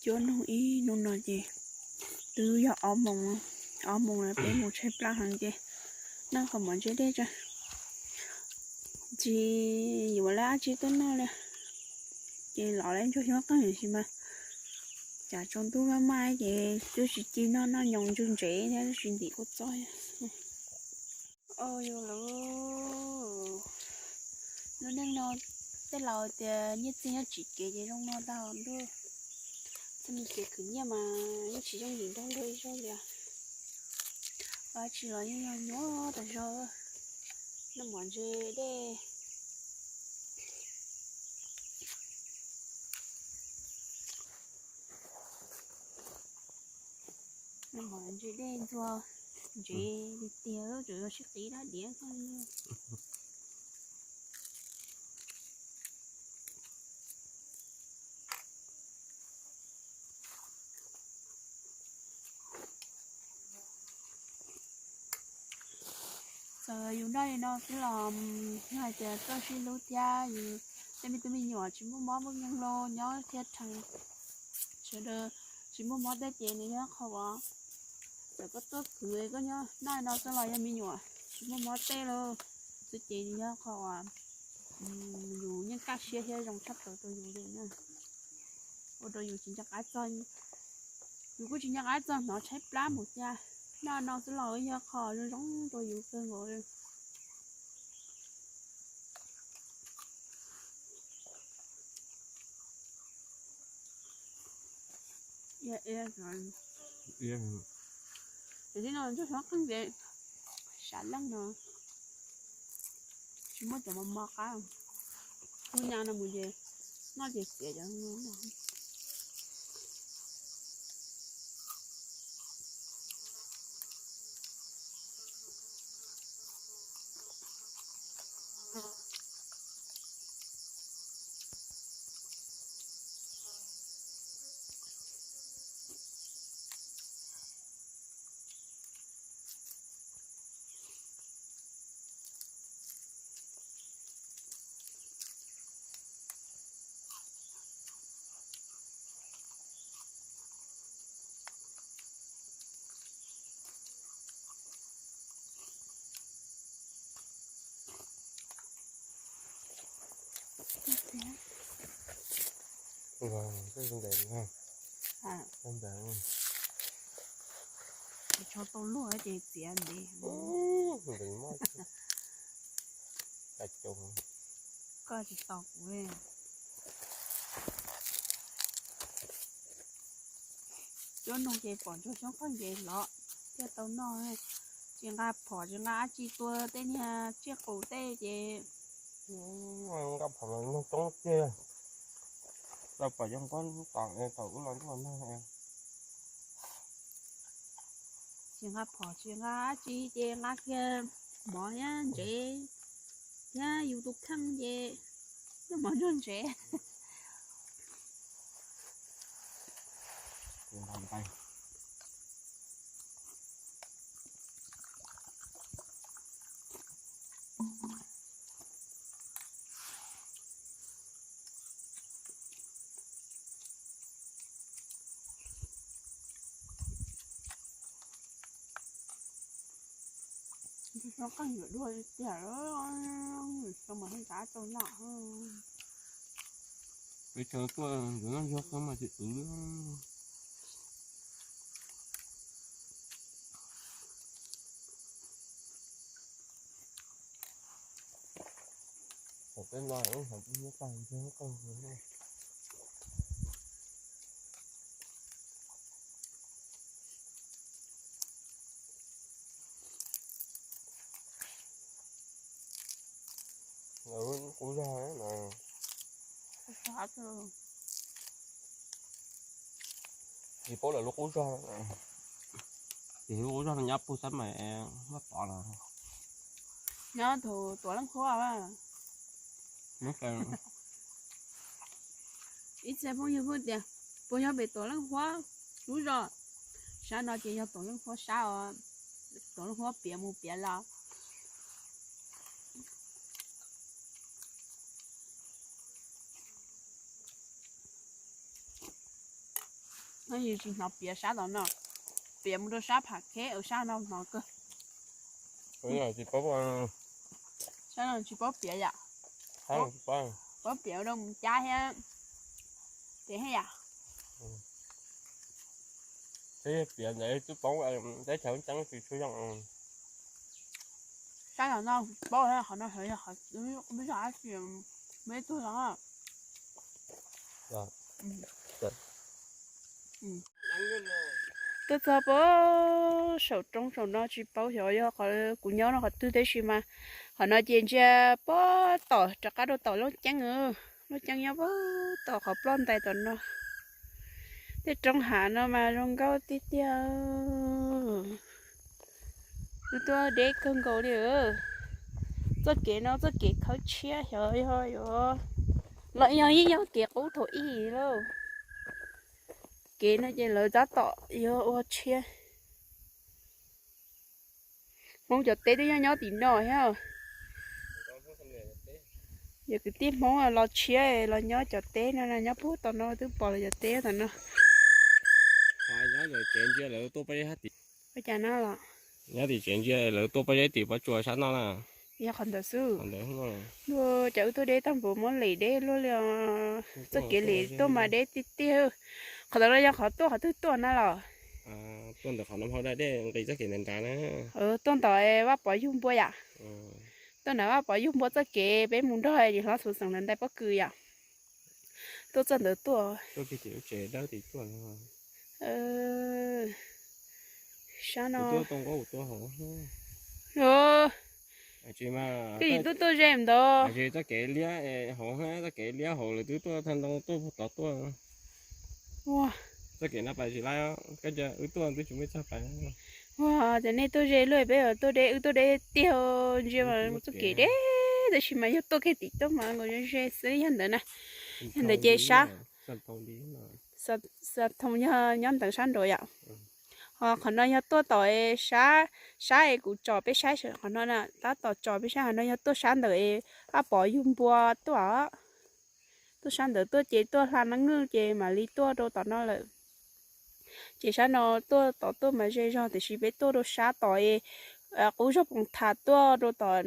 Yuav nug ib hnub no ces twb yog ob moos, ob moos lawm, peb mus tshaib plab heev ces noj qhov mov ntse dej tso. Tsis yuav lawv dab tsi tuaj noj li, ces los lawv ntsuag xyoob qeej tab sis mas cas tsaus ntuj maj maj ces twb tsis ci noj, noj nyoos ntsuag ntsev thiab tsis ntim kua txob. Ua yus lub, lub neej no tej laus tias nyiaj txiag nyob tsis kev ces zoo no tag ntuj. Txoj me kev khwv nyiaj mas yeej tsis yooj yim nrog luag ib zaug li. Ua dab tsi los yeej yog nyuaj tas zog. Noj mov ntse dej. Noj mov ntse dej ntxuag ntsev tiag tiag, tsuas yog sib qis dab diav xwb. Txawm yus noj li no xwb los yog hais tias txoj sib hlub thiab yus tej me tub me nyuam tsis muaj mob muaj nkeeg los nyob thiab rhees, sawv daws tsis muaj mob tej ces nws yog qhov uas txawm koj tuaj khwv koj nyob noj no xwb los yog me nyuam tsis muaj mob tej los xwb ces nws yog qhov uas yus yeej kaj siab thiab zoo tshaj plaws rau yus li na. Ua rau yus tsis nco qab txog, yus kuj tsis nco qab txog hnov tshaib plab mus thiab. Noj no xwb los yog qhov zoo zoo rau yus kawg nkaus li. Tiam sis no ntsuag xyoob qeej ces sav leej no tsis muaj cov mos mos qab. Hnub nyoog no mus ces noj ces xiav cov no. Tso tau luag ces txiav ntev. Koj tsis tau kuv. Cuab noog ces pom ntsuag xyoob qeej ces los thiaj tau noj. Tsis nqa phom tsis nqa dab tsi tua tej niag tsiaj qus tej ces nqa phom los noog coob tiag. Tau pom cov nquab tom thaum ub los ntuj los nag. Tsis nqa phom tsis nqa dab tsi ces nqa kiag mov thiab ntsev thiab yus tus kheej ces noj mov ntsuag ntsev. Ntsuag xyoob qeej yuav dua tiag, xyoo mas ntxav tau noj. Peb cov tuaj yuav noj ntsuag xyoob mas tsis wv. Thaum peb no ib hov peb muab tag ntsuag qeej. Lawv lub qub zog na. Tsis paub lawv lub qub zog. Ces lub qub zog no nyob puag xab mais muab pov los. Nyob thaum tuam leej qhuab. Ib txhia phooj ywg pheej tias puas yog pem tuam leej qhuab lub zos, sab no ces yog tuam leej qhuab sab os, tuam leej qhuab piav mus piav los. Tsis hnov piav sab tom no, piav mus rau sab Pham Kheb, sab no hnov kawg. Sab no tsis paub piav yom. Paub piav rau mus cab thiab, piav thiab yom. Piav ntawd twb paub teb chaws ceeb tsis tshua zoo. Sab tom no paub, qhov no yog qhov, kuv twb tsis, muaj ib tug los. Tuaj txog puag saum roob saum no tsis paub xyov yog qhov kuv nyob no qhov twg tab sis mas qhov no ces ntsia puag tom rov qab rau tom Looj Ceeb. Looj Ceeb nyob puag tom qhov ploj ntais tom no. Tej roob hav no mas zoo nkauj tiag tiag. Wb tuaj deb kawg nkaus li. Txoj kev no txoj kev khawb tshiab xyov yog yuav los yog ib yog kev qub thaum ub lauj. Kev no ces lawv tab tom yuav ua tshiab. Hmoob cov teb twb nyob nyob tim no thiab. Yog kwv tij Hmoob los tshiab los nyob cov teb no, nyob puag tom no twb pom lawv cov teb tom no. Ua cas no los? Nyob tim tsev ntsia lawv tuaj pob zeb tim pob tsuas sab no na. Yog qhov ntawd xwb. Cas wb tuaj deb tag npaum muab lem deb luaj li os. Txoj kev lem tuaj mas deb tiag tiag. Qhov ntawd no yog qhov tuaj qhov twg tuaj na los? Tuaj ntawm qhov no hauv dej nqis txoj kev nrad nrad na. Tuaj ntawm Vaj Pov Yug Npua yom. Tuaj ntawm Vaj Pov Yug Npua txoj kev peb mus nrog niam hlob Xov Xeem lawv ntais pob kws yom. Tuaj txoj ntawd tuaj. Sab no. Twb yim tuaj tuaj ze ntawd. Txoj kev liab hauv, txoj kev liab hauv lawv twb tuaj tag ntoo tuaj puag tod tuaj. Txoj kev no pais tsis laib, koj cia wb tuaj twb tsis muaj txog pais. Ua cas nej tuaj ze luaj, peb tuaj deb, wb tuaj deb tiag, ntsia mas txoj kev deb tab sis mas yog tuaj kiag tim tuaj mas nkaus ze ze xwb yog ntawd na. Yog ntawd ces sab Xav Thoom yog nyob ntawm sab nraud yom. Ho qhov no yog tuaj tom sab, sab es kuv tsom peb saib qhov no na, tab tom tsom peb saib qhov no yog tuaj sab ntawm Vaj Pov Yug Npua tuaj. Tuaj sab ntawd tuaj ces tuaj hla Neeb Nwj ces mam li tuaj rau tom no lawm. Ces sab no tuaj tom tuaj mas ze zog tiam sis peb tuaj rau sab tom es qub zog Poos Tham tuaj rau tom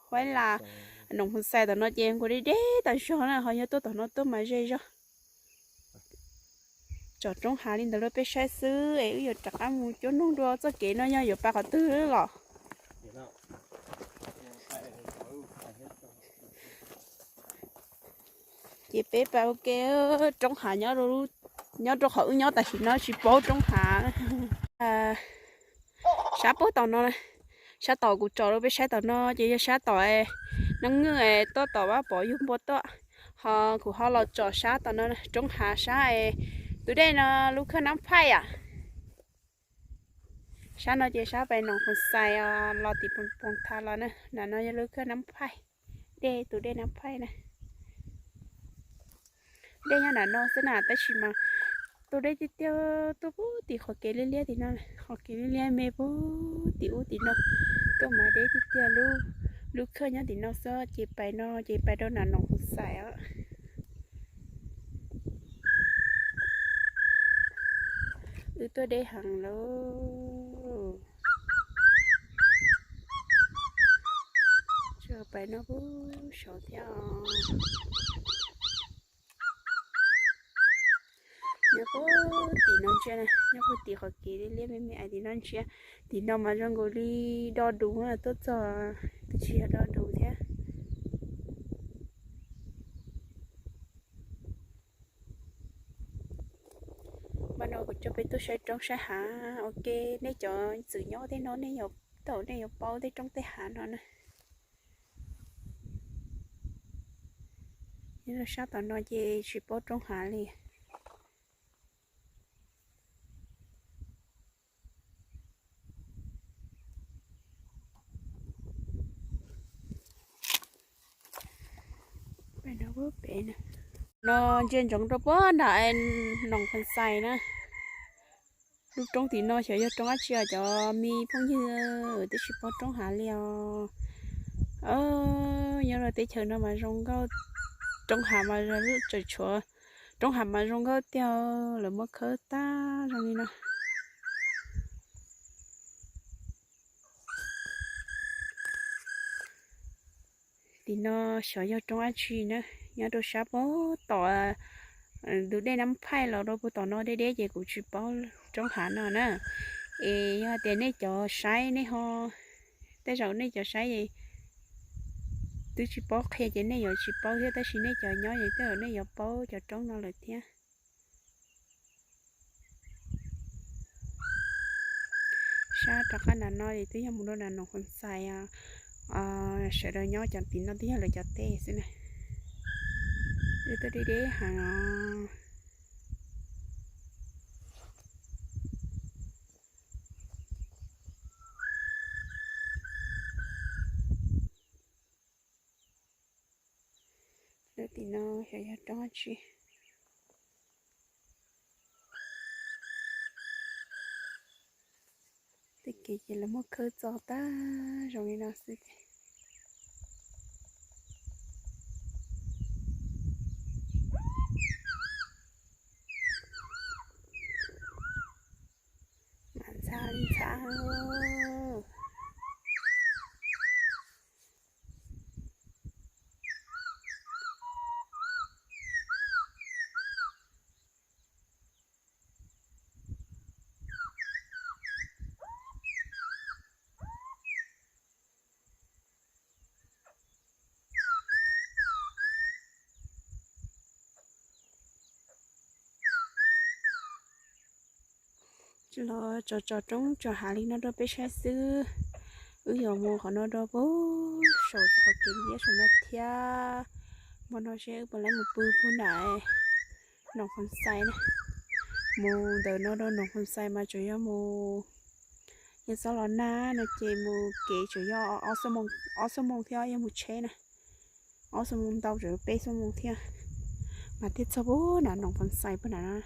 Huaib Las, Noom Phoo Xais tom no ces nkaus deb deb tas zog na, ho yog tuaj tom no tuaj mas ze zog. Tsom roob hav li ntawd rau peb saib xwb es wb yuav rov qab mus cuab noog dua. Txoj kev no yog yuav pais qhov twg los? Ces peb pais ua ke, roob hav nyob rau qhov wb nyob tam sim no tsis paub roob hav. Sab puag tom no, sab tom kuv tsom rau peb saib tom no ces yog sab tom Neeb Nwj tuaj tom Vaj Pov Yug Npua tuaj. Ho kuv ho los tsom sab tom no, roob hav sab es tus dej no lub khawb Nab Phaij yom. Sab no ces sab pais Noom Phoo Xais los tim Poos Tham los na, nram no yog lub khawb Nab Phaij, dej tus dej Nab Phaij na. Dej nyob nram no xwb na tab sis mas tuaj deb tiag tiag, tuaj puag tim qhov kev liab liab tim no, qhov kev liab liab me puag tim ub tim no, tuaj mas deb tiag tiag. Lub khawb nyob tim no xwb ces pais no ces pais rau nram Noom Phoo Xais os. Wb tuaj deb heev lauj. Tsuas pais no puag saud thiab os. Nyob puag tim no ntsia, nyob puag tim qhov kev liab liab me me ais tim no ntsia. Tim no mas zoo nkaus li do dus, tuaj txog twb tsis yog do dus thiab. Npaj no kuv coj peb tuaj saib roob saib hav ua ke. Nej cov txwm nyob tej no nej yuav tau, nej yuav paub tej roob tej hav no na. Nyob rau sab tom no ces tsis paub roob hav li. No ntsia ntsoov rau puag nram Noom Phoo Xais na. Lub roob tim no xyov yog roob dab tsi os cov me phooj ywg, twb tsis paub roob hav li os. Nyob rau teb chaws no mas zoo nkauj, roob hav mas tseem tshuav Roob hav mas zoo nkauj tiag, lawv muab khawb tag zoo li no. Tim no xyov yog roob dab tsi na, nyob rau sab puag tom tus dej Nab Phaij los rau puag tom no deb deb ces kuv tsis paub roob hav no na. Es yog tias nej cov saib nej ho, tej zaum nej cov saib twb tsis paub qhia ces nej yuav tsis paub thiab, tab sis nej cov nyob ces tej zaum nej yuav paub cov roob no lawm thiab. Sab rov qab nram no es twb yog mus rau nram Noom Fas Xais, sawv daws nyob cov tim no twb yog lawv cov teb xwb na. Wb tuaj deb deb heev os. Lawv tim no xyov yog roob dab tsi. Tej kev ces lawv muab khawb txo tag zoo li no xwb ces. Mas ntxhab li ntxhab. Los tso tso roob tso hav li no rau peb saib xwb. Wb yuav mus qhov no rau puag saum qhov kev liab saum no thiab. Hmo no seb wb puas laib mus pw puag nram Noom Fas Xais na. Mus ntawm no rau Noom Fas Xais mas tseem yog mus, yog txhob los nag no ces mus kev tseem yog ob xuab moos thiab, yog mus tsheb na ob xuab moos ntau tseem peb xuab moos thiab, mas thiaj txog puag nram Noom Fas Xais puag nram no.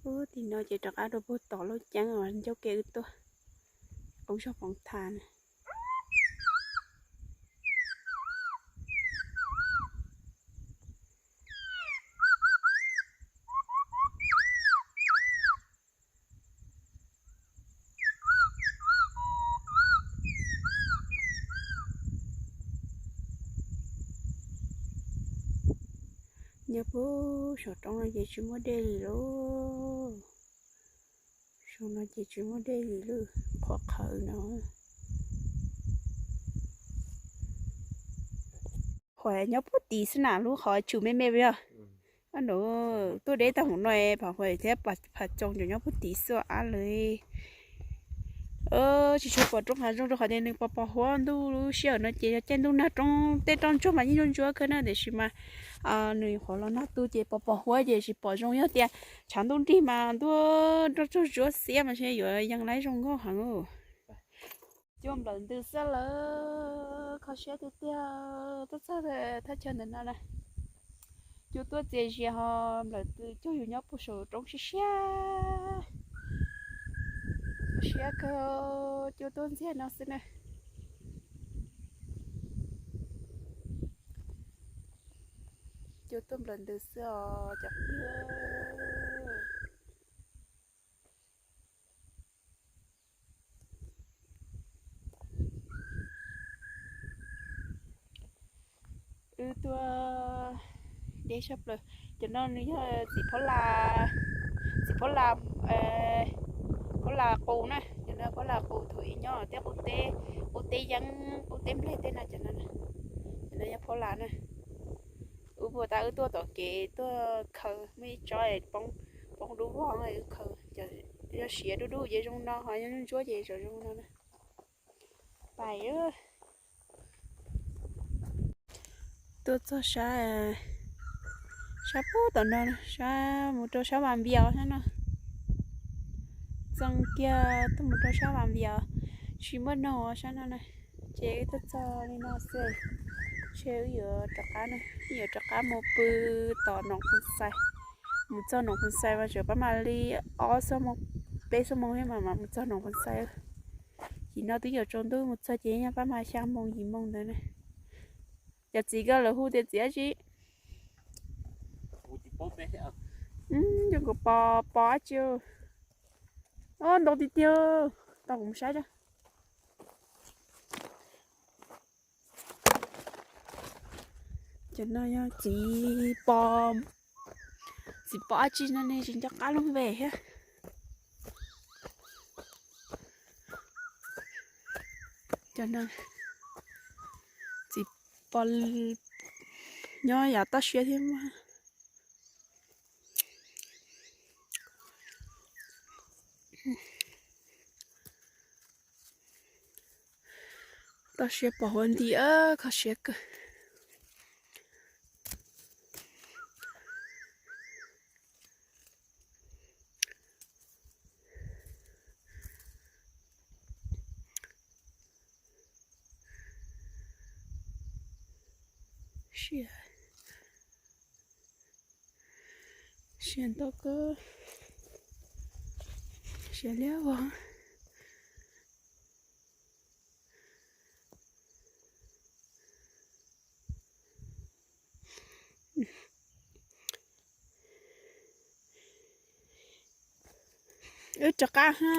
Ub, tim no ces rov qab rau puag tom Lauj Ceeb ncauj ke wb tuaj, qub zog Poov Tham na. Nyob puag saum roob no ces tsis muaj dej li lauj. Saum no ces tsis muaj dej li lawm, qhuav qhawv no. Qhuav nyob puag tid xwb na, lub qhov tsum me me yog. Tuaj deb tag mus no, Pham Huas thiab Pham Txoos cov nyob puag tid xwb av lawm. Tsis tshua pom roob hav zoo rau qhov tias nws pos pos huab, ntuj lub sij hawm no ces yog caij ntuj nag, roob tej roj ntsuag mas yeej ntsuab ntsuab kawg na, tiam sis mas nws qhuav los nag tu ces pos pos huab ces tsis pom zoo, yog tias tshav ntuj nrig mas ntuj, roj ntsuag ntsuab xiab mas ntshe yuav yees laib zoo nkauj heev. Cua nplawm ntws xwb lawm, kho siab tiag tiag. Tuaj txog thaj chaw ntawm no na, cua tuaj txias zias ho nplawm ntws, cua yus nyob puag saum roob siab siab. Kho siab kawg, cua tuaj ntxiag no xwb na. Cua tuaj nplawm ntws xwb os cov phooj ywg. Wb tuaj deb sab plaws. Cov no nws yog txiv phaub la, txiv phaub la, phaub la qus na. Cov no phaub la qus thaum ub nyob tej qub teb, qub teb yeeb, qub teb nplej tej no, cov no, cov no yog phaub la na. Wb puag ta wb tuaj tom kev tuaj khaws muaj ib tsob poob dub vog, wb khaws. Yog siav dub dub ces zoo no, ho yog ntsuab ces zoo no na. Pais, tuaj txog sab, sab puag tom no, sab mus rau sab Vas Vias sab no. Txeev kiag tuaj mus rau sab Vas Vias, tsis muaj noog sab no na, ces wb tuaj txog li no xwb. tsheb wb yuav rov qab na, wb yuav rov qab mus pw tom Noom Phoo Xais. Mus txog Noom Phoo Xais mas tseem pab mam li ob xuab moos, peb xuab moos thiab mas mam mus txog Noom Phoo Xais. Tim no twb yuav tsaus ntuj, mus txog ces nyob pab mam xya moos yim moos ntawd na. Cov txiv ko lawv hu tias txiv dab tsi? Cov kuv pos pos dab tsi? Ob, ntau tiag tiag. Tau kuv mus saib. Cov no yog txiv pos, txiv pos dab tsi no ne tsis nco qab lub npe thiab. Cov no txiv pos nyob yav toj siab thiab mas. Toj siab pos huab nti, kho siab kawg. Siab, siab ntau kawg, siab liab vog. Wb rov qab ha.